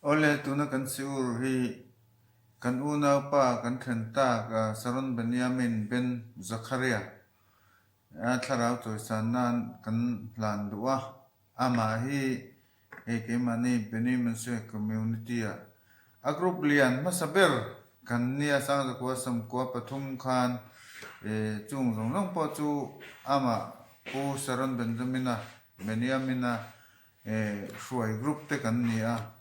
Awle, tuna kan siur hi kan unaupa kan thlen tak Saron Benyamin Ben Zakharia a thlarau chawisan nan kan hlan duh a, amah hi hei keimahni Beni Mensue Community ah a group lian hmasa ber kan nia Sangzakua Sawmkua pathum khan chung zawng zawng pawh chu amah Pu Saron Benjamina Benyamin-a Hruai group te kan ni a.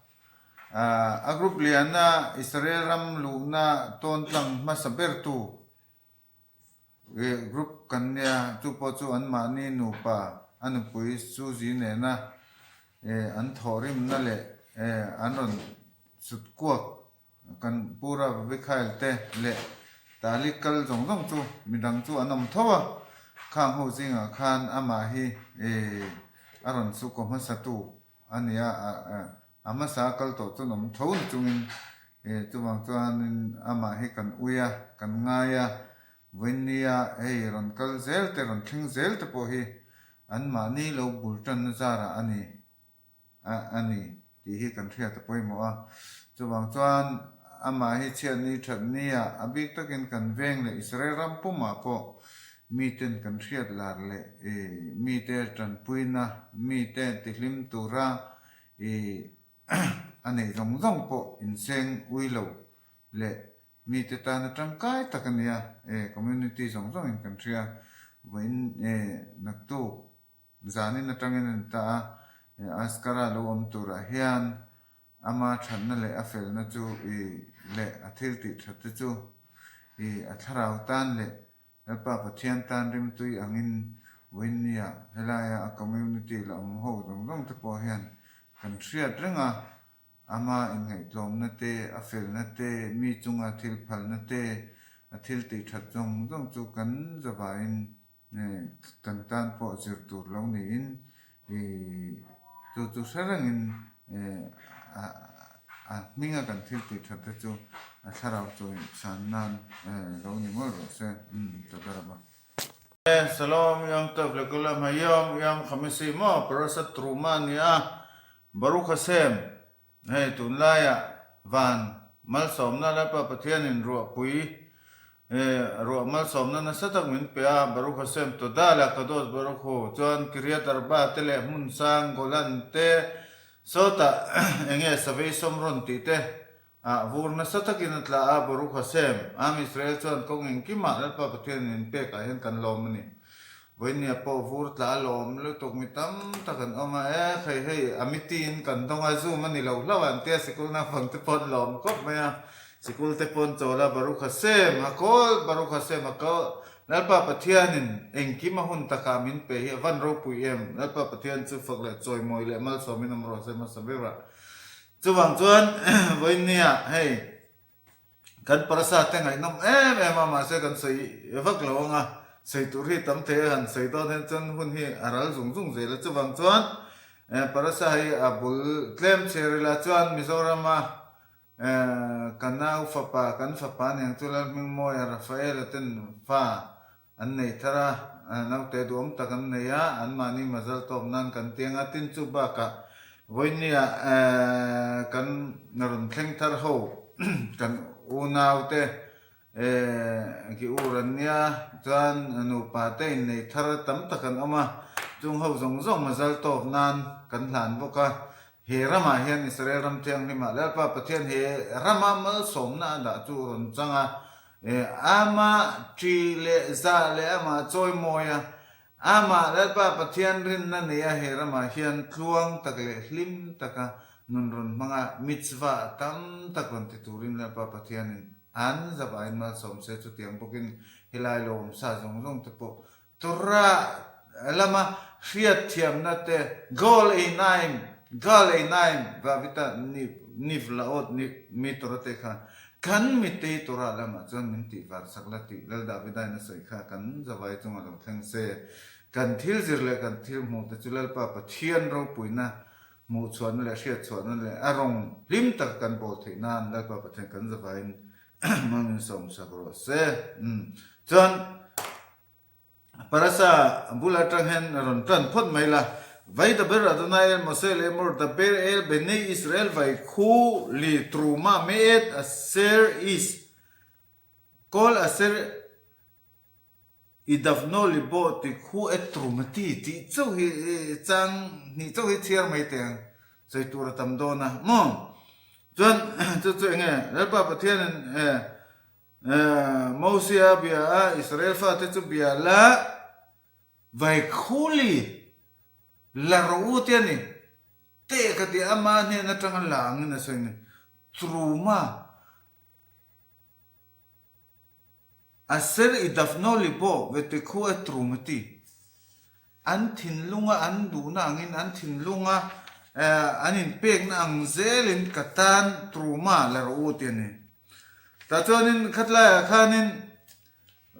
A group liana Israel ram luhna tawn tlang hmasa bertu group kan nia, chu pawh chu anmahni nupa a nupui Suzy nena an thawhrimna leh an rawn sut kuak Kan Pu Rav Mikhail te leh Tali kal zawng zawng chu midang chu an awm tho a, khang ho zingah khan amah hi a rawn chu kaw hmasatu a ni a, a hmasa a kal tawh chuan awm tho ni chungin chuvang chuanin amah hi kan ui a, kan ngai a, vawiinnia hei rawn kal zel te rawn thleng zel te pawh hi anmahni lo bul tanna zarah a ni. a ni tih hi kan hriat a pawimawh a. Chuvang chuan amah hi chhiatni thatni ah a bik takin kan veng leh Israel ram pumah pawh miten kan hriat lar leh mite tanpuina, mite tihlim tura a neih zawng zawng pawh inseng ui lo leh mite tana tangkai tak a nia, community zawng zawngin kan hria. Vawiin naktuk Zanin atangin a ni ta a, Askara lo awm turah hian ama thatna leh a felna chu i leh a thil tih that te chu i a thlarau tan leh Lalpa Pathian tan rimtui angin Winnie-a helaia a community la awm ho zawng zawng te pawh hian kan hriat reng a, ama inngaihtlawmna te, a felna te, mi chunga thil phalna te, a thil tih that zawng zawng chu kan zavaiin Kan tan pawh zir tur lo niin chu chu hre rengin a hminga kan thil tih that te chu a thlarau chawi san nan lo ni mawlh rawh se Toda Rabba. Shalom Yom Tov Lekulam Hayom Yom Khamisi maw Parashat Truma a ni a Baruch Hashem Hei tunlaiah van malsawmna Lalpa Pathianin ruahpui ruah malsawmna nasa tak min pe a, Baruch Hashem Todah la Kadosh Baruch Hu chuan Kiryat Arba te leh hmun sang Golan te sawtah enge Savei Shomron tih te ah vur nasa takin a tla a, Baruch Hashem Am Israel chuan kawng engkimah Lalpa Pathianin min pekah hian kan lawm a ni. Vawinia pawh vur tla a lawm lutuk mi tam tak an awm a, e hei hei a mitin kan dawng a zoom a ni lo hlauh a an tia sikul naupang te pawh an lawm khawp mai a, sikul te pawh an chawl a Baruch Hashem a kawl Baruch Hashem a kawl Lalpa Pathianin engkim a hun takah min pe hi a van ropui em Lalpa Pathian chu fak leh chawimawi leh malsawmin awm rawh se hmasa ber a chuvang chuan vawinia hei Kan parasa te ngaihnawm em em a, mahse kan sawi vak lo ang a, sawi tur hi tam thei a, han sawi dawn hian chuan hun hi a ral zung zung zel a, chuvang chuan parasa hi a bul tlem chher ila chuan Mizorama ka nau fapa, kan fapa aniang chu Lalhmingmawia Rafaela ten fa An nei thar a, naute duhawm tak an nei a, anmahni mazal tawp nan kan tiang a, tin chu bakah vawinia kan rawn thleng thar ho kan unaute ki ur an nia chuan nupa te innei thar tam tak an awm a, chung ho zawng zawng mazal tawp nan kan hlan bawk a, he ramah hian Israel ram thianghlimah Lalpa Pathian he rama malsawmna a dah chu rawn chang a, Amah ṭi leh zah leh amah chawimawi a, amah Lalpa Pathian rinna nei a he ramah hian tluang tak leh hlim taka nun rawn hmang a, mitzvah tam tak rawn ti turin Lalpa Pathianin an zavaiin malsawm se chutiang bawkin helai lo awmsa zawng zawng te pawh Torah lama hriatthiamna te Gol Einaim, Gal Einaim, Vavita Nivlaot mi Torah te kha kan mitei Torah lamah chuan min tih var sak la tih Lal Davidain a sawi kha kan zavai chunga lo thleng se. Kan thil zir leh kan thil hmuh te chu Lalpa Pathian ropuina hmuhchhuahna leh hriatchhuahna leh a rawng hlim taka kan bawl theih nan Lalpa Pathian kan zavaiin hmang in sawm sak rawh se. Chuan Parasa bul atang hian a rawn tan phawt mai la. Vaidaber Adonai el Moshe lemor daber el benei Israel vaikhu li truma me'et aser is kol aser idavno libo tikhu et trumati tih chauh hi chang hnih chauh hi chhiar mai teh ang sawi tur a tam dawn a maw chuan chu chu enge Lalpa Pathianin Mosia bia a Israel fate chu bia la Vaikhuli la rawh u te a ni. Teh ka ti ama hnen atanga la angin a sawi ni. Truma a ser i dafnoli pawh ve te khu e trum a ti. An thinlunga an duhna angin an thinlunga an inpekna ang zelin ka tan truma la rawh u te a ni. Tah chuanin khatlaiah khanin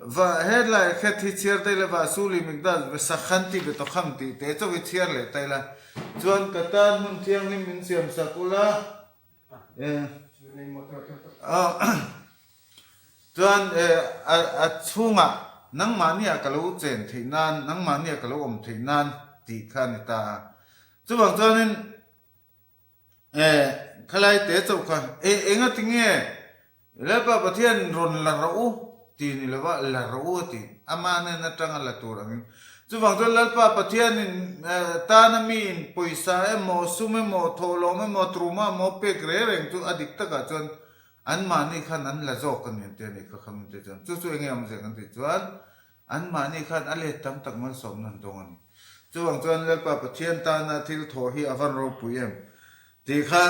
Va hetlai khet hi chhiar ta ila va Suli Mikdal ve Sakhan tih ve Tokham tih te chauh hi chhiar leh ta ila chuan ka tan hmun thianghlim min siam sak ula chuan a chhungah nangmahniah ka lo chen theih nan nangmahniah ka lo awm theih nan tih kha a ni ta a. Chuvang chuanin khalai te chauh kha engatinge Lalpa Pathian rawn la rawh u ti ni lova la rawh u a ti. Ama hnen atanga la tur angin. Chuvang chuan Lalpa Pathianin tana miin pawisa emaw, sum emaw, thawhlawm emaw, truma emaw pek reng reng chu a dik takah chuan anmahni khan an la zawk a ni an ti a ni kha kham te chuan. Chu chu enge awmzia kan tih chuan anmahni khan a let tam tak malsawmna an dawng a ni. Chuvang chuan Lalpa Pathian tana thil thawh hi a van ropui em tih kha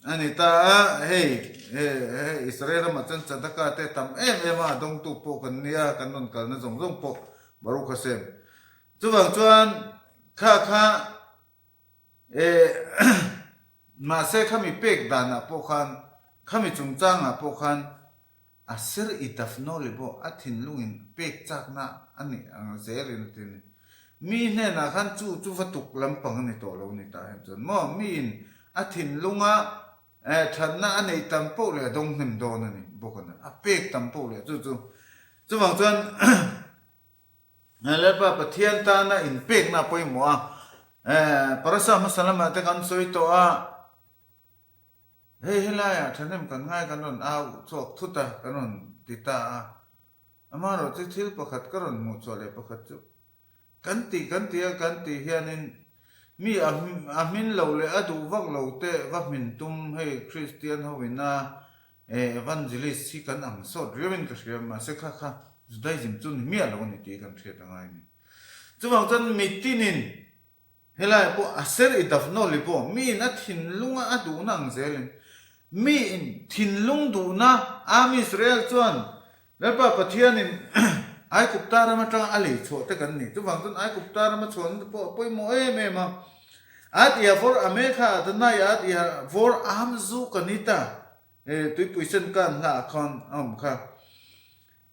A ni ta a, hei hei Israel ramah chuan Tzedakah te tam em em a, a dawngtu pawh kan nia, kan rawn kalna zawng zawng pawh Baruch Hashem. Chuvang chuan kha kha eh mahse khami pek danah pawh khan, khami chungchangah pawh khan a sir i dafno leh pawh a thinlungin pek chakna a nih ang zelin a ti a ni. Mi hnenah khan chu chu va tuk lampang a ni tawh lo ni tah hian chuan maw miin a thinlunga thatna a neih tam poh leh a dawng hnem dawn a ni bawk a ni, a pek tam poh leh chu chu. Chuvang chuan Lalpa Pathian tana inpekna a pawimawh a, Parasa hmasa lamah te kan sawi tawh a, Hei helaiah thahnem kan ngai kan rawn au chhuak thut a, kan rawn ti ta a. Amaherawh chu thil pakhat ka rawn hmuh chhuah leh pakhat chu kan ti kan ti a, kan tih hianin mi a a hmin lo leh a duh vak lo te va hmin tum hei Kristian ho ina evangelist hi kan ang sawt riauin ka hria mahse kha kha Judaism chu ni miah lo a ni tih kan hriat a ngai a ni. Chuvang chuan mitinin Helai pawh a ser i dafnawli pawh miin a thinlunga a duhna ang zelin miin thinlung duhna Am Israel chuan Lalpa Pathianin Aigupta ram atanga a lei chhuah te kan ni. Chuvang chuan Aigupta rama chhuahna te pawh a pawimawh em em a. At ia vawr Amekha Adonai at ia vawr Am zu ka ni ta. E tuipui sen kan hla ah khan a awm kha.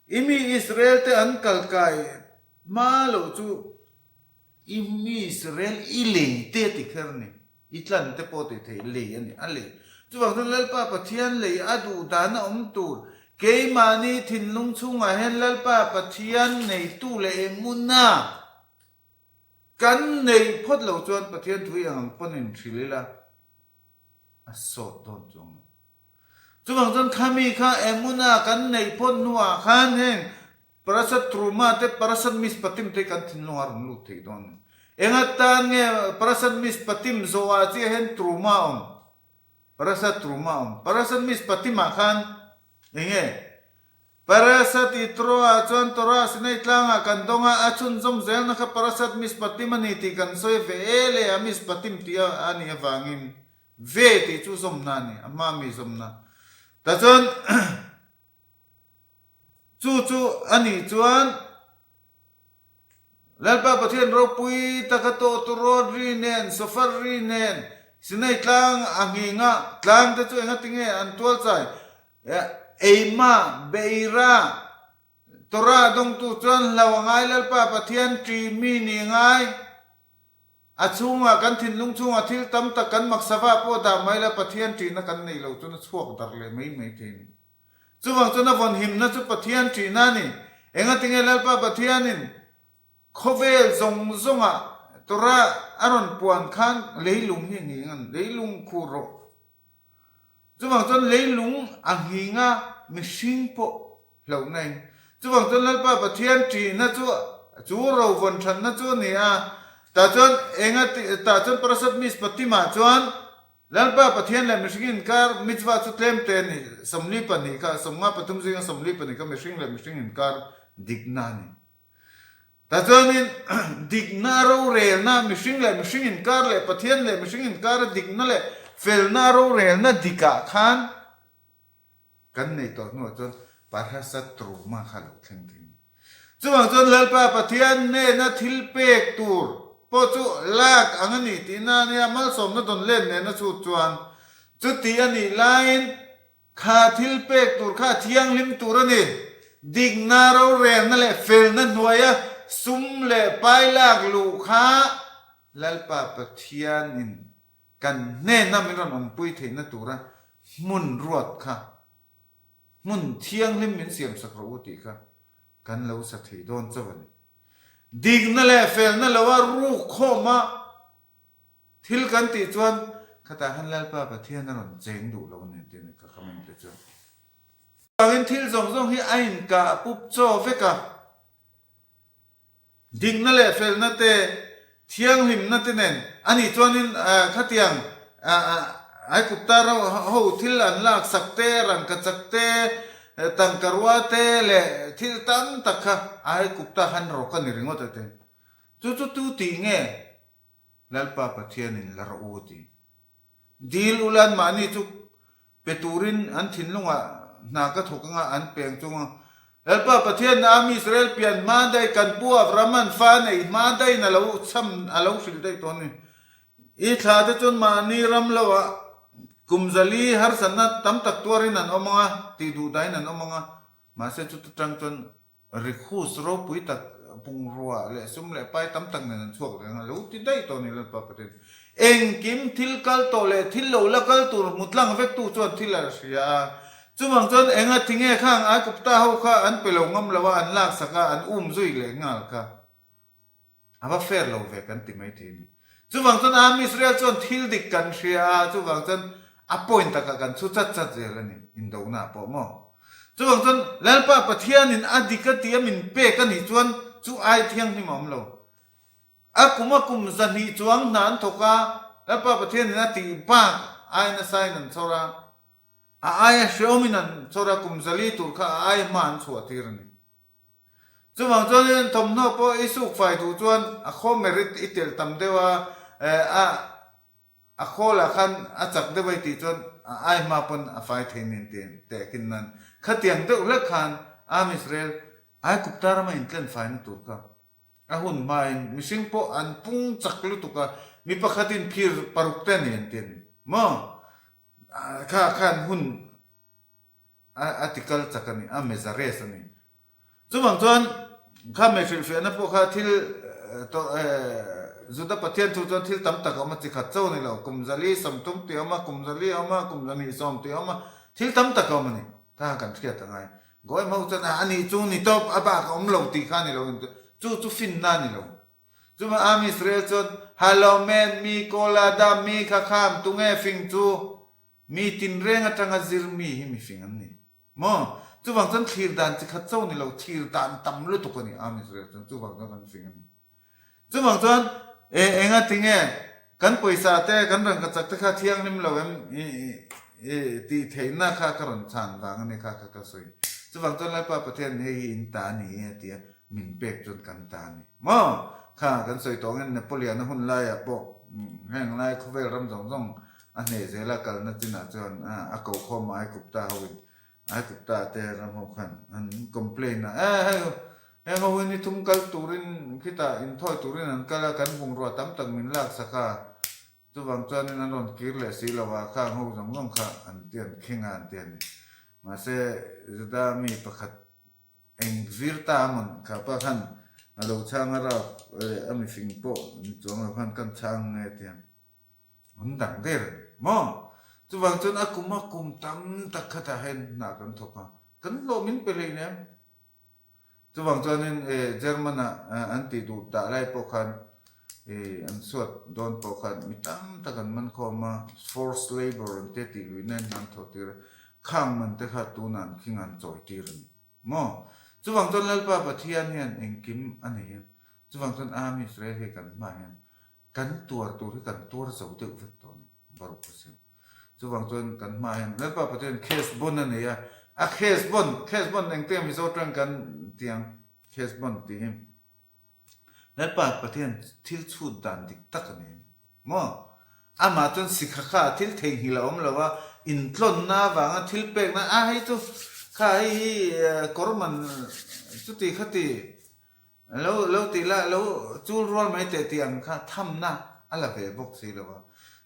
I mi Israel te an kal kai hma loh chu I mi Israel i lei te ti kher a ni. I tlan te pawh tih theih lei a ni, a lei. Chuvang chuan Lalpa Pathian lei a duh dan a awm tur. Keimahni thinlung chhungah hian Lalpa Pathian neitu leh engmuna kan neih phawt lo chuan Pathian thu hi eng ang pawn in hrilh ila a sawt dawn chuang lo. Chuvang chuan khami kha engmuna kan neih phawt hnuah khan heng Parasat Truma te Parasat Mishpatim te kan thinlung a rawn lut thei dawn a ni. Eng atan nge Parasat Mishpatim zawhah chiah hian Truma a awm? Parasat Truma a awm. Parasat Mishpatim ah khan eng nge? Parasat Yitro ah chuan Torah Sinai tlangah kan dawng a, a chhunzawm zelna kha Parasat Mishpatim a ni tih kan sawi ve e le a Mishpatim tih a nih avangin ve tih chu zawmna a ni, a hma mi zawmna. Tah chuan Chu chu a nih chuan Lalpa Pathian ropui taka tawhtu rawt ri nen, sofar ri nen, Sinai tlang a nghing a, tlang te chu engatinge an tual chai? Eima, Beira, Torah dawngtu chuan hlau a ngai Lalpa Pathian ṭi mi ni ngai. A chhungah kan thinlung chhungah thil tam tak kan maksava pawh dah mai la Pathian ṭihna kan neih loh chuan a chhuak darh leh mai mai thei a ni. Chuvang chuan a vawnhimna chu Pathian ṭihna a ni. Engatinge Lalpa Pathianin khawvel zawng zawngah. Torah a rawn puan khan leilung hi a nghing a ni, leilung khur rawh. Chuvang chuan leilung a nghing a, mihring pawh hlauhna in. Chuvang chuan Lalpa Pathian ṭihna chu chu ro vawn ṭhatna chu a ni a, tah chuan enga tah chuan Parasat Mishpatim ah chuan Lalpa Pathian leh mihring inkar mitzvah chu tlem te a ni, 42 kha, 53 zinga 42 kha mihring leh mihring inkar dikna a ni. Tah chuanin dikna a rorelna, mihring leh mihring inkar leh Pathian leh mihring inkara dikna leh felna a rorelna dikah khan kan nei tawh hnuah chuan Parhasa Truma kha a lo thleng thei a ni. Chuvang chuan Lalpa Pathian hnena thil pek tur pawh chu lak ang a ni tihna a nia, malsawmna dawn let nena chhut chuan chuti a nih laiin kha thil pek tur kha a thianghlim tur a ni. Dikna, rorelna leh felna hnuaia sum leh pai lak luh kha Lalpa Pathianin kan hnena min rawn awmpui theihna tura hmun ruat kha Hmun thianghlim min siamsak rawh u tih kha kan lo sa thei dawn chauh a ni. Dikna leh felna loa ruk khawma thil kan tih chuan khatah khan Lalpa Pathian a rawn cheng duh lo a ni tih a ni ka comment te chuan. Chuvangin thil zawng zawng hi a inkah pup chaw vek a. Dikna leh felna te, thianghlimna te nen a nih chuanin khatiang Aigupta ho thil an laksak te, rangkachak te, tangkarua te leh thil tam tak kha Aigupta khan rawk a ni ringawt a ti. Chu chu tu tih nge Lalpa Pathianin la rawh u a ti. Dil ulan mahni chu Pe turin an thinlungah hna ka thawk anga an peng chung a. Lalpa Pathian na ami Israel pian hma daih kan pu Abraham-a'n fa neih hma daihin a lo chham a lo hrilh daih tawh a ni. I thla te chuan mahni ram loah kum zali harsatna tam tak tuarin an awm anga tih duh dahin an awm anga mahse chuta tang chuan Rikhus ropui tak bungrua leh sum leh pai tam tak nen an chhuak reng a, lo ti daih tawh a ni Lalpa Pathian. Engkim thil kal tawh leh thil lo la kal tur hmu tlang vek tu chuan thil a hria a. Chuvang chuan enga thi nge khang Aigupta ho kha an pe lo ngam lo a, an laksak a, an um zui leh nghal kha. A va fair lo ve kan ti mai thei a ni. Chuvang chuan Am Israel chuan thil dik kan hria a, chuvang chuan a point takah kan chhu chat chat zel a ni, indona ah pawh maw. Chuvang chuan Lalpa Pathianin a dik a tih a min pek a nih chuan chu ai thianghlim a awm lo. A kum a kum zahnih chuang hna an thawk a, Lalpa Pathianin a tih bak ai nasain an chhawr a, a aia hreawmin an chhawr a, kum zali tur kha a ai hma an chhuah tir a ni. Chuvang chuanin thawmhnaw pawh i suk fai duh chuan a khaw merit i telh tam deuh a, a a khawlah khan a chak deuh a i tih chuan a ai hma pawn a fai thei nen tih tehkhin nan khatiang deuh hlek khan Am Israel Aigupta rama intlen faina tur kha a hun hmain mihring pawh an pung chak lutuk a, mi pakhatin phir paruk te a nei an ti a ni maw? Kha khan hun a ti kal chak a ni, a mezares a ni. Chuvang chuan kha mei hrilhfiahna pawh kha thil Juda Pathian thu chuan thil tam tak a awm a, chi khat cho a ni lo, kum zali 30 tih a awm a, kum zali a awm a, kum 220 tih a awm a, thil tam tak a awm a ni. Kha kan hriat a ngai. Goem ho chuan a nih chu ni tawp, a bak a awm lo tih kha a ni lo, chu chu finna a ni lo. Chuvang Am Israel chuan, Halo men, mi kawl Adam, mi kha kham, tunge fing chu? Mi tinreng atanga zir mi hi mifing an ni maw? Chuvang chuan thlir dan chi khat cho ni lo, thlir dan tam lutuk a ni Am Israel chuan chuvang chuan kan fing a ni. Chuvang chuan e enga tinge kan pawisa te kan rangkachak te kha thianghlim lo em i tih theihna kha ka rawn chhan vang a ni kha kha ka sawi. Chuvang chuan Lalpa Pathian hei hi in ta a ni e a ti a, min pek chuan kan ta a ni maw? Kha kan sawi tawh angin Napoleon-a hun laiah pawh heng lai khawvel ram zawng zawng A hneh zela kalna chinah chuan a ko khawm a Aigupta hoin Aigupta te ram ho khan an complain a, eh hei heng ho hi ni thum kal turin khitah inthawi turin an kal a, kan bungrua tam tak min laksak a, chuvang chuanin an rawn kir leh si lo a, khang ho zawng zawng kha an ti an kheng a an ti a ni. Mahse Juda mi pakhat eng vir ta a mawn kha pa khan a lo chhang a rap a mifing pawh ni chuang lo khan kan chhang nge a ti a. An dang der a ni maw? Chuvang chuan a kum a kum tam tak khatah hian hna kan thawk a, kan hlawh min pe hlei nem. Chuvang chuanin German-ah an tih duh dah lai pawh khan An suat dawn pawh khan mi tam tak an man khawm a, forced labour an tia tih luihna in an thawh tir a, khang man te kha tunah an khing an chawi tir a ni maw? Chuvang chuan Lalpa Pathian hian engkim a nei a, chuvang chuan Am Israel hi kan hmaah hian kan tuar tur hi kan tuar zo deuh vek tawh a ni, Baruch Hashem. Chuvang chuan kan hmaah hian Lalpa Pathian case bond a nei a, a case bond, case bond engte Mizo tang kan tiang case bond tih hi. Lalpa Pathian thil chhut dan dik tak a ni a ni maw? Amah chuan sikha kha thil theihnghilh a awm lo a, intlawnna avanga thil pekna, a hei chu kha hei hi kawr man chuti khati lo lo tih la lo chul rual mai teh tih ang kha thamna a la ve bawk si lo a.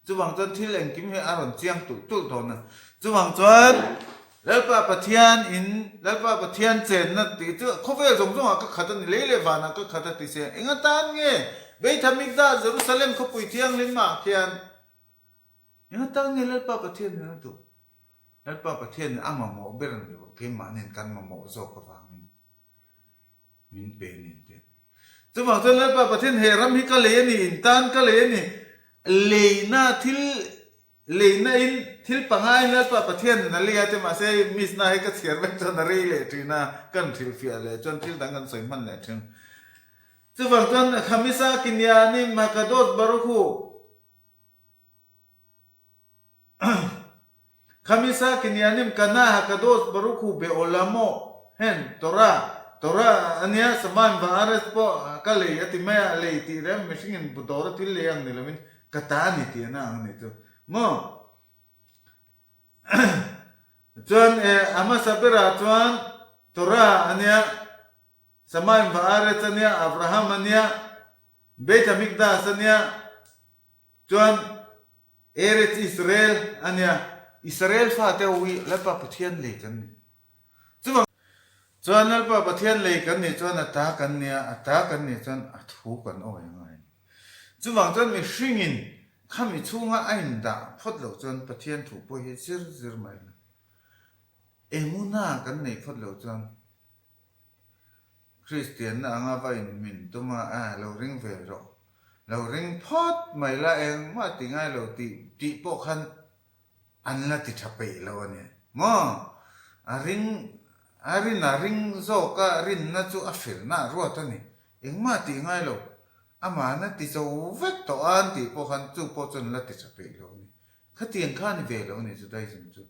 Chuvang chuan thil engkim hi a rawn chiang tulh tulh dawn a. Chuvang chuan Lalpa Pathian in Lalpa Pathian chenna tih chu khawvel zawng zawngah ka khat a ni, lei leh vanah ka khat a ti se. Eng atan nge Beit Hamikdah Jerusalem khawpui thianghlimah khian eng atan nge Lalpa Pathian in a duh? Lalpa Pathian in a mamawh ber a ni lo, keimahniin kan mamawh zawk avangin min pe a ni an ti. Chuvang chuan Lalpa Pathian he ram hi ka lei a ni, in tan ka lei a ni, leina thil Leina in thil pangai Lalpa Pathian in a lei a ti mahse Mishnah hi ka chhiar vek chuan a rei leh thin a, kan hrilhfiah leh chuan thil dang kan sawi hman leh thin. Chuvang chuan Khamisa Kinyanim Hakadosh Baruch Hu Khamisa Kinyanim Kana Hakadosh Baruch Hu Be'olamo hen Torah Torah ania Samaim Va'aretz pawh ka lei a ti mai a, lei tih reng mihringin dawr a thil lei ang ni lovin Ka ta a ni tih a na ang a nih chu maw? Chuan e a hmasa berah chuan Torah a nia, Samaim Va'aretz a nia, Abraham a nia, Beit Hamikdash a nia, chuan Eretz Israel a nia. Israel fate ho hi Lalpa Pathian lei kan ni. Chuvang chuan Lalpa Pathian lei kan nih chuan a ta kan nia, a ta kan nih chuan a thu kan awi a ngai a ni. Chuvang chuan mihringin khami chhunga a indah phawt loh chuan Pathian thu pawh hi zir zir mai la. Emuna kan neih phawt loh chuan Kristianna anga va inhmin tum a, a lo ring ve rawh. Lo ring phawt mai la engmah ti ngai lo tih tih pawh khan An la ti tha peih lo a ni maw? A ring, a rin a ring zawk a, rinna chu a felna a ruat a ni. Engmah tih ngai lo, amahna ti zo vek tawh a an tih pawh khan chu pawh chuan la ti tha peih lo a ni. Khatiang kha a ni ve lo a ni Judaism chu.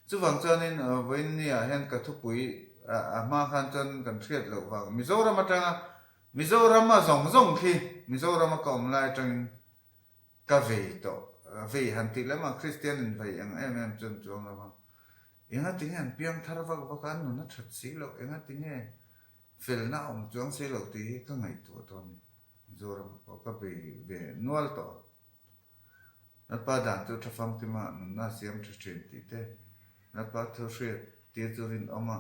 Chuvang chuanin vawiin niah hian ka thupui a hma khan chuan kan hriat loh vang Mizoram atanga Mizorama zawng zawng khi Mizorama ka awm lai atangin Ka vei tawh, vei han tih lem a, Kristian in vei ang em em chuan chuang lo a. Enga tinge an piang thar vak vak a, an nun a that si loh, enga tinge felna a awm chuang si loh tih hi ka ngaihtuah tawh a ni. Mizoram pawh ka bei ve nual tawh a. Lalpa dan chu tha famkima nunna a siam tha thin tih te, Lalpa thu hriat tir chu rinawm a,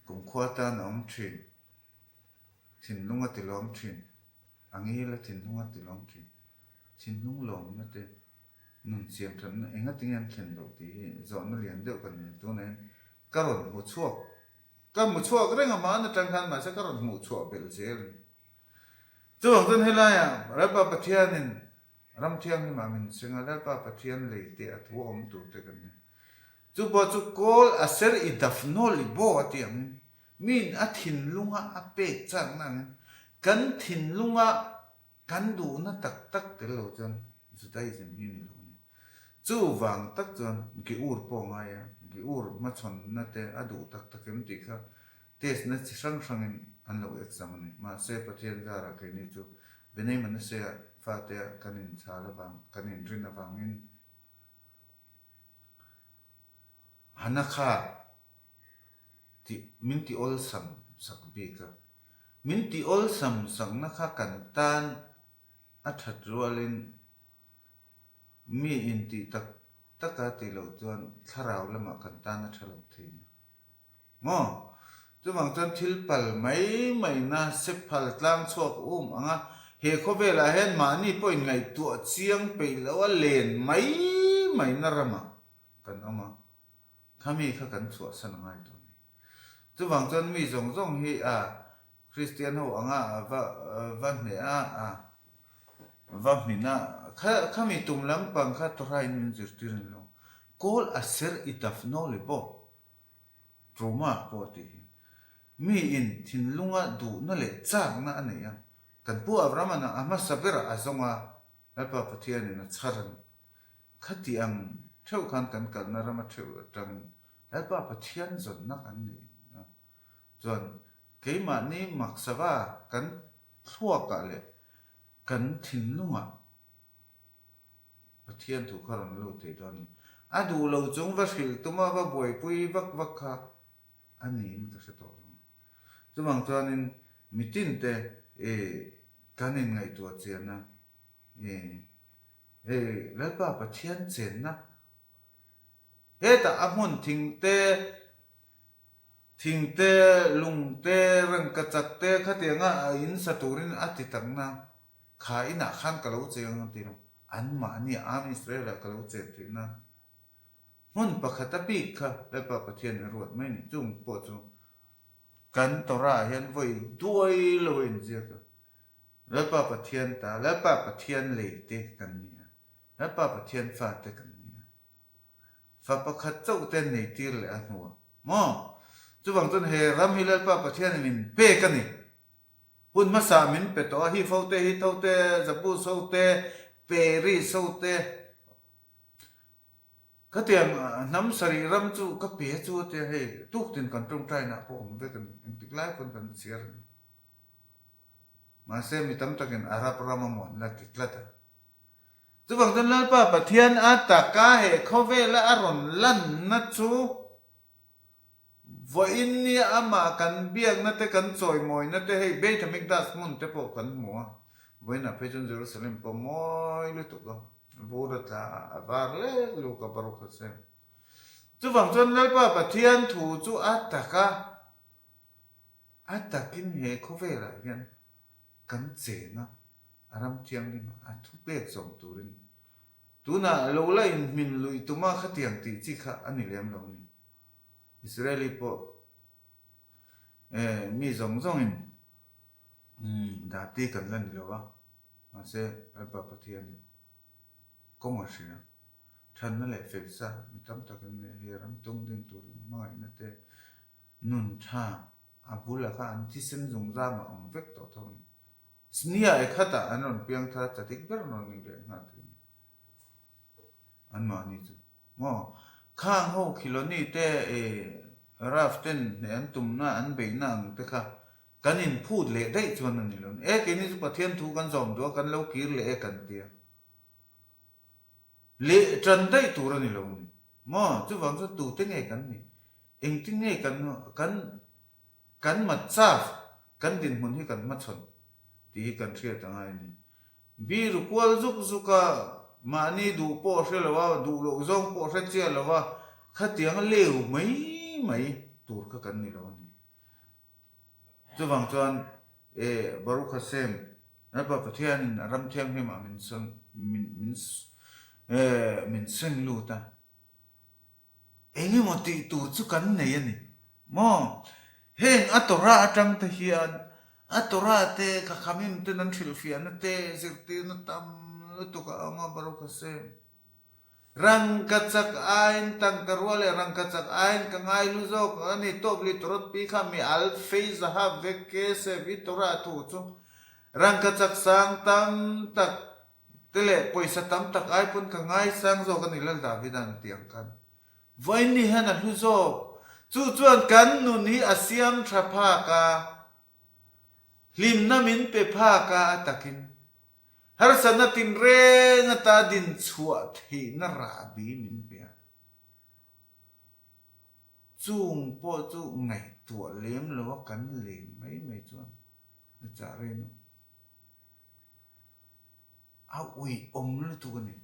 kumkhua tan a awm thin, thinlung a tilawm thin. A ngil a thinlung a tilawm thin. Thinlung lawmna te, nun siam thatna enga tinge an thlen loh tih hi zawhna lian deuh ka nei a, tunah hian ka rawn hmu chhuak, ka hmu chhuak reng a hmaan atang khan mahse ka rawn hmuh chhuah belh zel a ni. Chuvang chuan helaiah Lalpa Pathianin ram thianghlimah min seng a, Lalpa Pathian lei te a thu a awm tur te kan ni. Chu pawh chu kawl a ser i dafnawl i baw a tih angin Miin a thinlunga a pek chakna angin kan thinlunga kan duhna tak tak tel lo chuan Judaism hi ni lo a ni. Chuvang tak chuan Giur pawh a ngai a, Giur hmachhawnna te a duh tak tak em tih kha test na chi hrang hrangin an lo exam a ni. Mahse Pathian zarah keini chu Benei Manasseh-a fatea kan inchhal avang, kan inrin avangin Hana kha Tih min ti awlsam sak bik a. Min ti awlsam sakna kha kan tan a that rualin mi intih tak taka tih loh chuan thlarau lamah kan tan a tha lo thei ni. Maw? Chuvang chuan thil pal mai maina sephal tlang chhuak um ang a, he khawvelah hian mahni pawh inngaihtuah chiang peih loh a len mai maina ramah kan awm a. Khami kha kan chhuahsan a ngai tawh a ni. Chuvang chuan mi zawng zawng hi a Kristian ho anga va va hneh a, a. Va hmin a, kha khami tum lampang kha Torah in min zirtir a ni lo. Kawl a ser i taf no le bawk. Truma pawh a tih hi. Mi in thinlunga duhna leh chakna a nei a, kan Pu Abraham-a'n a hmasa berah a zawng a, Lalpa Pathianin a chhar a ni. Khati ang theuh khan kan kalna rama theuh atangin Lalpa Pathian zawnna kan nei a. Chuan keimahni maksava kan thluakah leh kan thinlungah Pathian thu kha rawn lut thei dawn a ni. A duh lo chung va hrilh tuma va buaipui vak vak kha a niin ka hre tawh lo. Chuvang chuanin mitinte kan inngaihtuah chian a, hei Lalpa Pathian chenna hetah a hmun thingte, Thingte, lungte, rangkachakte khatianga a in sa turin a ti takna kha inah khan ka lo cheng ang ti lo. Anmahni Am Israel-ah ka lo chen theih nan hmun pakhat a bik kha Lalpa Pathian a ruat mai ni. Chung pawh chu kan Torah-ah hian vawi duai lo a inziak a. Lalpa Pathian ta, Lalpa Pathian lei te kan ni a, Lalpa Pathian fate kan ni a. Fa pakhat chauh te an nei tir leh a hnuah maw? Chuvang chuan he ram hi Lalpa Pathianin min pek a ni. Hun hmasa min pe tawh a, hi fo te, hi tho te, Jabus ho te, Peris ho te, khatiang hnam sarih ram chu ka pe chu a tia hei tuktin kan tawngtainah pawh awm vek a ni, engtik lai pawn kan chhiar a ni. Mahse mi tam takin Arab ram a muan la ti tlat a. Chuvang chuan Lalpa Pathian a taka he khawvela a rawn lanna chu vawiin nia amah kan biakna te kan chawimawina te hei Beit HaMikdash hmun te pawh kan hmu a, vawiinah phei chuan Jerusalem pawh mawi lutuk a, vur a tla a, a var lek luk a Baruch Hashem. Chuvang chuan Lalpa Pathian thu chu a taka a takin he khawvelah hian kan cheng a, a ram thianghlim a thupek zawm turin tunah lo la inhmin luih tuma khatiang tih chi kha a ni lem lo a ni. Israeli pawh mi zawng zawngin dati kan la ni lo a, mahse Lalpa Pathianin kawng a hria. Thanna leh felsa mi tam takin he ram tung ding turin hmangaihna te nun tha a bulah kha an thisen zungzam a awm vek tawh tho a ni. Snia e khatah an rawn piang thar a chatik ber an rawn ni leh nghal thei a ni. Anmahni chu maw khang ho Khiloni te e Raf ten hneh an tumna an beihna ang te kha kan inphut leh daih chuan a ni lo. E keini chu Pathian thu kan zawm duh a kan lo kir leh e kan tia. Leh tan daih tur a ni lo ni. Maw chuvang chuan tute nge kan nih? Engtin nge kan kan kan matzav kan dinhmun hi kan hmachhawn tih hi kan hriat a ngai a ni. Bir kual zuk zuk a, mahni duh pawh hre lo a, duh loh zawng pawh hre chiah lo a, khatiang a leu mai mai tur kha kan ni lo a ni. Chuvang chuan e Baruch Hashem, Lalpa Pathianin a ram thianghlimah min min min min seng lut a. Eng emaw tih tur chu kan nei a ni maw? Heng a Torah atang te hian a Torah te Chachamim ten an hrilhfiahna te zirtirna tam lutuk a awm a, Baruch Hashem. Rangkachak aiin tangka ruah leh rangkachak aiin ka ngai lu zawk a ni tawp li Torot pi kha mi alfei zahav vek kesef i Torah thu chu rangkachak sang tam tak Te leh pawisa tam tak ai pawn ka ngaisang zawk a ni Lal Davida'n tih ang khan vawiin hian a hlu zawk. Chu chuan kan nun hi a siam tha phak a, hlimna min pe phak a a takin harsatna tinreng ata din chhuah theihna rahbi min pe a. Chung pawh chu ngaihtuah lem lo a kan len mai mai chuan a chah reng a. A uih awm lutuk a ni.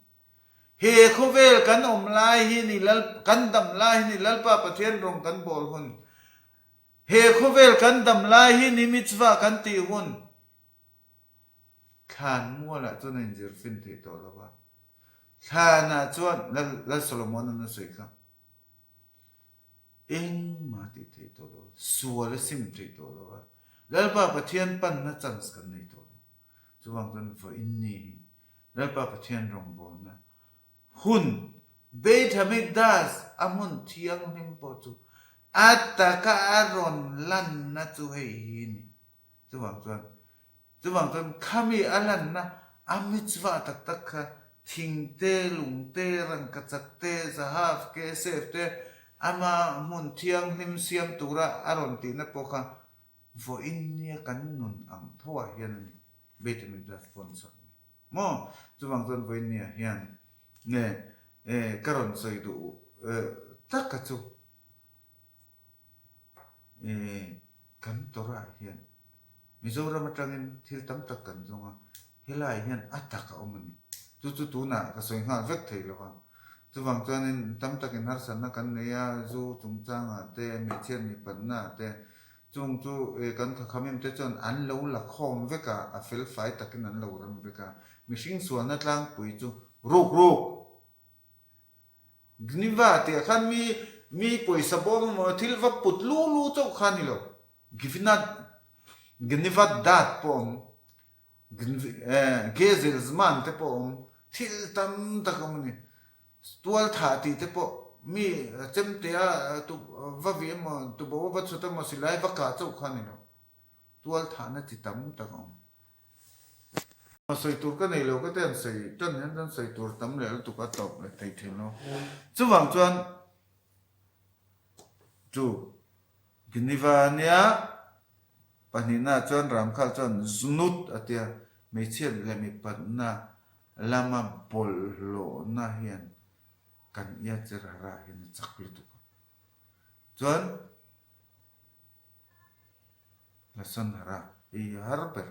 He khawvel kan awm lai hi ni Lal, kan dam lai hi ni Lalpa Pathian rawng kan bawl hun. He khawvel kan dam lai hi ni mitzvah kan tih hun. Thlan mualah chuan a inzir fin theih tawh lo va. Thlanah chuan Lal, Lal Solomon-a'n a sawi kha. Engmah tih theih tawh lo, sual a sim theih tawh lo a, Lalpa Pathian panna chance kan nei tawh lo. Chuvang chuan vawiin ni hi. Lalpa Pathian rawngbawlna hun Beit Hamikdash a hmun thianghlim pawh chu a taka a rawn lanna chu hei hi a ni. Chuvang chuan chuvang chuan khami a lanna a mitzvah tak tak kha thing te, lung te, rangkachak te, zahav, kesef te ama hmun thianghlim siam tura a rawn tihna pawh kha vawiin nia kan nun ang tho ah hian a ni. Beit Hamikdash pawn sak ni. Maw? Chuvang chuan vawiin nia hian nge ka rawn sawi duh taka chu kan Torah hian Mizoram atangin thil tam tak kan zawng a, helaiah hian a tak a awm a ni. Chu chu tunah ka sawi nghal vek thei lo va. Chuvang chuanin tam takin harsatna kan nei a, zu chungchangah te, hmeichhiat mipatnaah te, Chung chu kan thakhamim te chuan an lo la khawm vek a, a fel fai takin an lo rem vek a. Mihring sualna tlangpui chu ruk ruk! Gniva tih ah khan mi mi pawisa bawm emaw thil va put lu lu chauh kha a ni lo. Givina Gniva dat pawh a awm, Gezel zman te pawh a awm, thil tam tak a awm a ni. Tual thah tih te pawh mi chemtea tu va vih emaw tubo va chhut emaw silai va kah chauh kha a ni lo. Tual thahna chi tam tak a awm. Sawi tur ka nei lo ka te an sawi tan hian chuan sawi tur tam leh lutuk a tawp leh thei thin lo. Chuvang chuan chu Geneva nia pahnihna chuan Ramkhal chuan Znut a tia hmeichhiat leh mipatna Lama bawlhhlawhna hian kan ia che rara hian a chak lutuk a. Chuan Lason hara hi a har ber,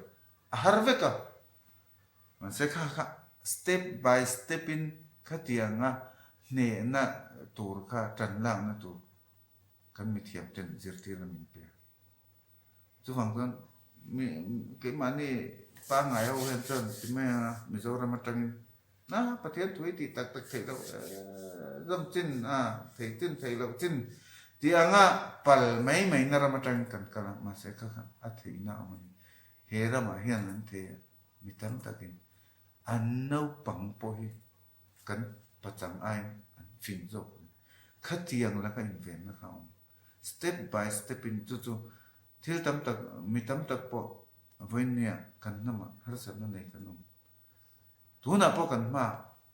a har vek a. Mahse kha kha step by step in khatianga hnehna tur kha tan lakna tur kan mithiam ten zirtirna min pe a. Chuvang chuan mi keimahni pangngai ho hian chuan ti mai a Mizoram atangin a Pathian thu hi tih tak tak theih loh zawm chin a thei chin theih loh chin tih anga pal mai mai na ram atangin kan kal a mahse kha kha a theihna a awm a ni. He ramah hian an thei a mi tam takin an naupang pawh hi kan pachang aiin an fing zawk a ni. Khatiang laka invenna kha a awm. Step by step in chu chu thil tam tak, mi tam tak pawh vawinia kan hnamah harsatna nei kan awm. Tunah pawh kan hma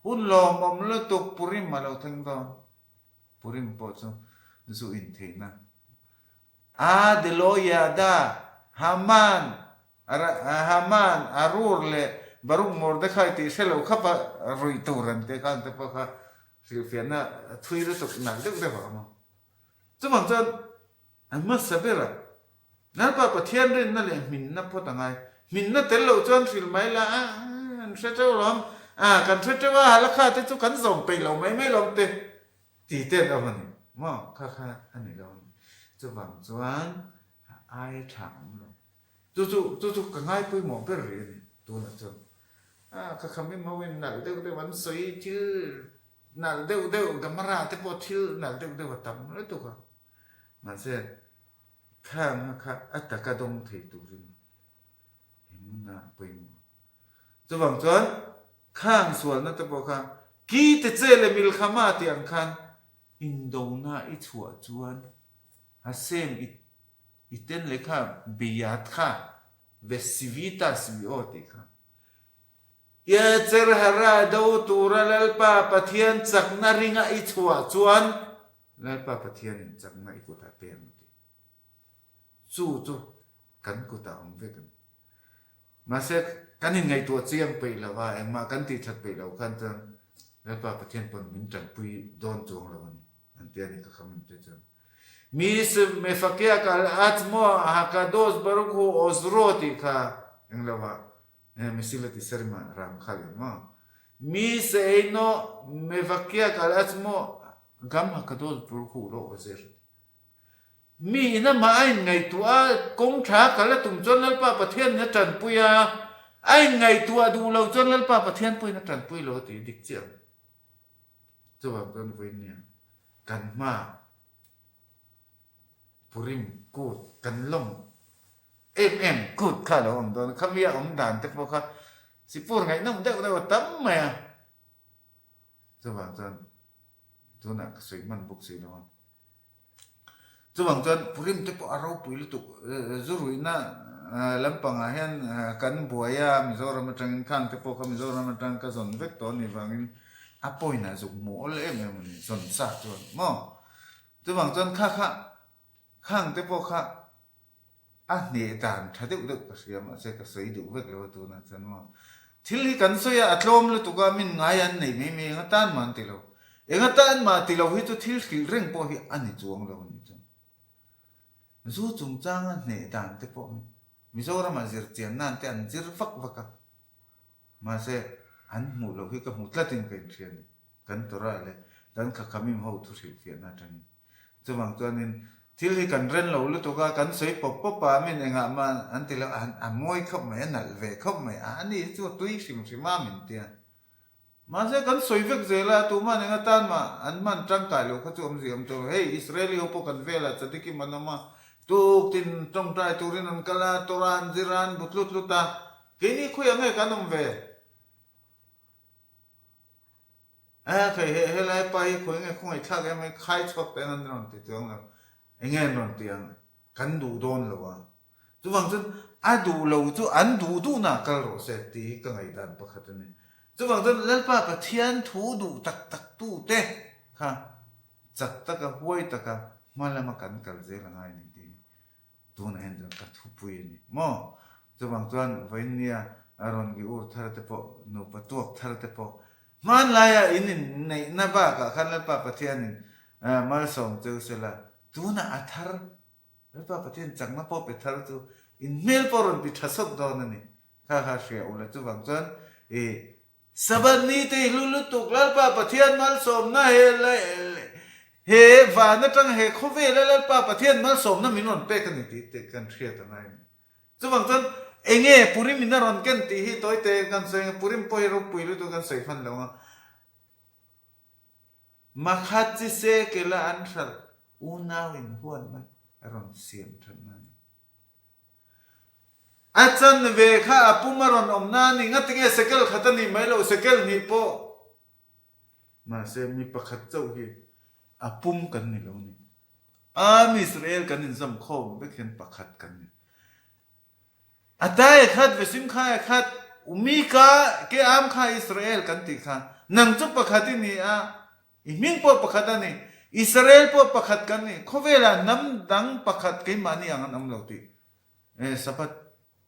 hun lawmawm lutuk Purim a lo thleng dawn. Purim pawh chu zu intheihna a Deloiada, Haman, Haman, Arur leh Baruch Mordechai tih hre lo khapa ruih tur an te khan te pawh kha hrilhfiahna thui lutuk nalh deuh deuh a awm a. Chuvang chuan a hmasa ber a, Lalpa Pathian rinna leh hminna phawt a ngai. Hminna tel loh chuan hrilh mai la, a, an hre teuh lawm, a, kan hre teuh a, halakha te chu kan zawm peih lo mai mai lawm te ti te an awm a ni maw? Kha kha a ni lo a ni. Chuvang chuan a ai tha awm lo. Chu chu, chu chu ka ngai pawimawh ber rih a ni tunah chuan. A, ka kham im ho in nalh deuh deuh an sawi thil Nalh deuh deuh camera te pawh thil nalh deuh deuh a tam lutuk a, mahse thlang kha a taka dawng thei turin i hmun a pawimawh. Chuvang chuan khang sualna te pawh kha ki te che leh milkhama tih ang khan indona i chhuah chuan Hashem i i ten leh kha beiat kha Vesivitas mi aw tih kha Yetzer Hara do tura Lalpa Pathian chakna ringa i chhuah chuan Lalpa Pathianin chakna i kutah pe ang tih chu chu kan kutah awm vek a ni. Mahse, kan inngaihtuah chiang peih lo a, engmah kan tih that peih loh khan chuan Lalpa Pathian pawn min tanpui dawn chuang lo a ni, an ti a ni ka kham em te chuan. Mi mefakiak al atzmo hakadosh baruch hu ozro tih kha englo ah Mesilati Sarima ram khal in maw? Mi seino mevakiak al atzmo gam hakadosh baruch hu lo ozer. Mi in amah a inngaihtuah a, kawng tha kal a tum chuan Lalpa Pathian in a tanpui a, a inngaihtuah duh lo chuan Lalpa Pathian pawhin a tanpui lo a ti dik chiah ang. Chuvang chuan vawinia kan hma Purim kut kan lawm em em kut kha a lo awm dawn a, khami a awm dan te pawh kha. Sipur ngaihnawm deuh deuh a tam mai a. Chuvang chuan tunah ka sawi hman bawk si lo a. Chuvang chuan Purim te pawh a ropui lutuk zuruihna lampangah hian kan buai a, Mizoram atangin khang te pawh kha Mizoram atang ka zawn vek tawh a nih vangin a point ah zuk hmuh awl em em a ni, zawn sa chuan maw. Chuvang chuan kha kha khang te pawh kha a hneh dan tha deuh deuh ka hria mahse ka sawi duh vek lo a tunah chuan maw. Thil hi kan sawi a, a tlawm lutuk a, min ngai an nei mai mai enga tan mah an ti lo. Enga tan mah ti lo hi chu thil hrilh reng pawh hi a ni chuang lo a nih chuan. Zu chungchanga hneh dan te pawh hi Mizoramah zir chian nan te an zir vak vak a, mahse an hmuh loh hi ka hmu tlatin ka inhria a ni. Kan Torah leh kan Khakhamim ho thu hrilhfiahna atangin. Chuvang chuanin thil hi kan ren lo lutuk a, kan sawi pawp pawp a, min engah mah an ti lo, a mawi khawp mai, a nalh ve khawp mai, a ani hi chu a tui hrim hrim a min tia. Mahse kan sawi vek zel a, tumah eng atan mah an hman tangkai lo kha chu awmzia awm tawh lo. Hei Israeli ho pawh kan velah Tzadikim an awm a, tuktin tawngtai turin an kal a, Torah an zir a, an bu tlut tlut a, keini khawiah nge kan awm ve? A khawi he helai pa hi khawi nge khawngaih thlak em ai khai chhuak ta eng an rawn ti chuang lo enge an rawn ti ang kan duh dawn lo a chuvang chuan a duh lo chu an duh duh na kal rawh se tih hi ka ngaihdan pakhat a ni chuvang chuan Lalpa Pathian thu duh tak tak tu te kha chak taka huai taka hma lama kan kal zel a ngai a ni tih hi Tunah hian chuan ka thupui a ni maw? Chuvang chuan vawiinnia rawn gi ur thar te pawh, nupa tuak thar te pawh hmanlaia in inneihna bakah khan Lalpa Pathianin malsawm cheu sela, tunah a thar, Lalpa Pathian chakna pawh pe thar chu in hmel pawh rawn ti tha sawt dawn a ni. Kha kha hria ula chuvang chuan i Sabbath ni te hi hlu lutuk Lalpa Pathian malsawmna he he van atang he khawvela Lalpa Pathian malsawmna min rawn pek a ni tih te kan hriat a ngai a ni. Chuvang chuan enge Purim in a rawn ken tih hi tawi te kan sawi ang a, Purim pawh hi ropui lutuk kan sawi hman lo ang a. Makhat chi se kela an hralh unau inhuatna a rawn siam thatna a ni. A chan ve kha a pum a rawn awm na a ni. Ngatinge sekel khat a nih mai loh, sekel hnih pawh. Mahse, mi pakhat chauh hi a pum kan ni lo ni. Am Israel kan inzam khawm vek hian pakhat kan ni. A tai a khat, vesim kha a khat, umi ka ke am kha Israel kan tih kha nang chu pakhat i ni a, I hming pawh pakhat a ni. Israel pawh pakhat kan ni. Khawvelah hnam dang pakhat keimahni ang an awm lo tih Sabbath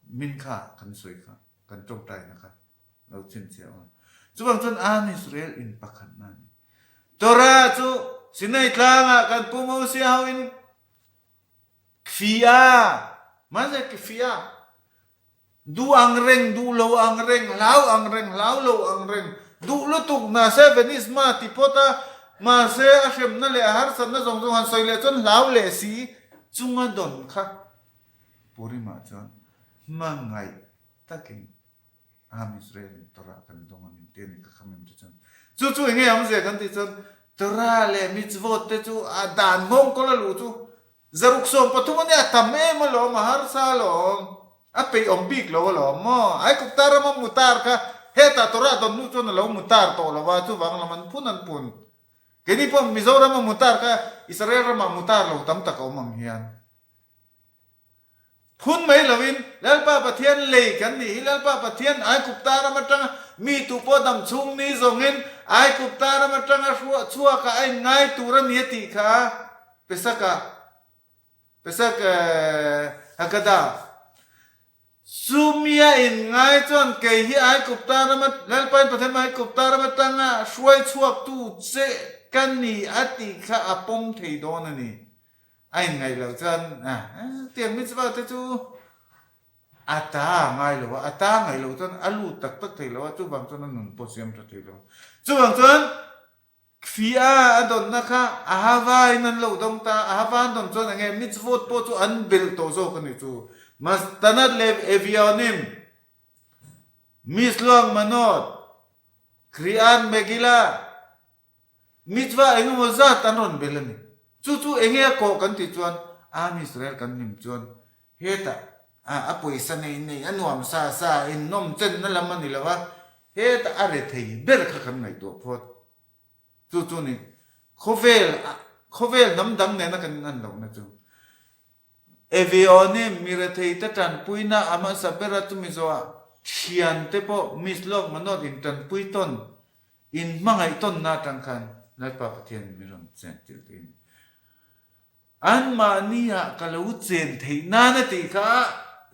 min kha kan sawi kha, kan tawngtaina kha lo chhinchhiah ang. Chuvang chuan Am Israel in pakhatna a ni. Torah chu Sinai tlangah kan pu Mosia hoin Kfia, mahse Kfia Duh ang reng, duh lo ang reng, hlau ang reng, hlau lo ang reng, duh lutuk mahse Venisma ti phawt a, mahse a hremna leh a harsatna zawng zawng han sawi leh chuan hlau leh si chunga dawn kha Purimah chuan hmangaih takin Am Israel in Torah kan dawng a ni ti a ni ka kham em chu chuan chu chu enge awmzia kan tih chuan Torah leh mitzvot te chu a dan nghawng kawl a luh chu 113 a nia, a tam em alawm, a harsa alawm, a peih awm bik lo alawm maw? Aikupta rama mutar kha hetah Torah dawn hnu chuan a lo mutar tawh lo a, chuvang lam an phun an phun. Keini pawh Mizorama mutar kha Israel ramah mutar lo tam tak a awm ang hian. Phun mai loin Lalpa Pathian lei kan nih hi, Lalpa Pathian Aikupta ram atanga mi tu pawh dam chhung ni zawngin Aikupta ram atanga hruah chhuakah a inngai tur a ni a tih kha Pesaka Pesak Haggadah Chumia inngai chuan kei hi Aikupta rama Lalpain Pathian Aikupta ram atanga hruai chhuaktu che ka ni a tih kha a pawm thei dawn a ni. A inngaih loh chuan tiang mitzvah te chu a ta a ngai lo a, a ta ngaih loh chuan a lut tak tak thei lo a, chuvang chuan a nun pawh siam tha thei lo. Chuvang chuan Kfia a dawnna kha Ahava in an lo dawng ta, Ahava an dawn chuan enge mitzvot pawh chu an belh tawh zawk a ni chu. Mastanat leh Evionim, Misluang Manot, Kriat Megillah, Mitzvah eng emaw zat an rawn bel a ni. Chu chu enge a kawh kan tih chuan Am Israel kan hlim chuan hetah A pawisa nei nei a nuam sa sa in nawm chenna lam a ni lo a, heta a re thei ber kha kan ngaihtuah phawt. Chu chu ni khawvel khawvel hnam dang nena kan in an lohna chu. Evione mi retheite tanpuina a hmasa bera chumi zawhah thiante pawh Miss Lawk Manot in tanpui tawn in hmangaih tawnna atang khan Lalpa Pathian mi rawn chen tir tih a ni. Anmahniah ka lo chen theih nan a tih kha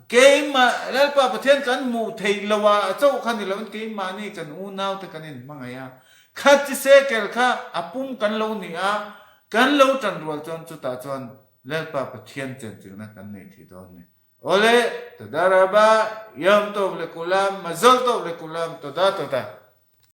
keimah Lalpa Pathian kan hmuh theih loh ah chauh kha ni loin keimahni kan unaute kan inhmangaih a, kha chi sekel kha a pum kan lo ni a, kan lo tanrual chuan chutah chuan Lalpa Pathian chenchilhna kan nei thei dawn ni. Awle, toda raba, yom tov lekulam, mazal tov lekulam, toda toda.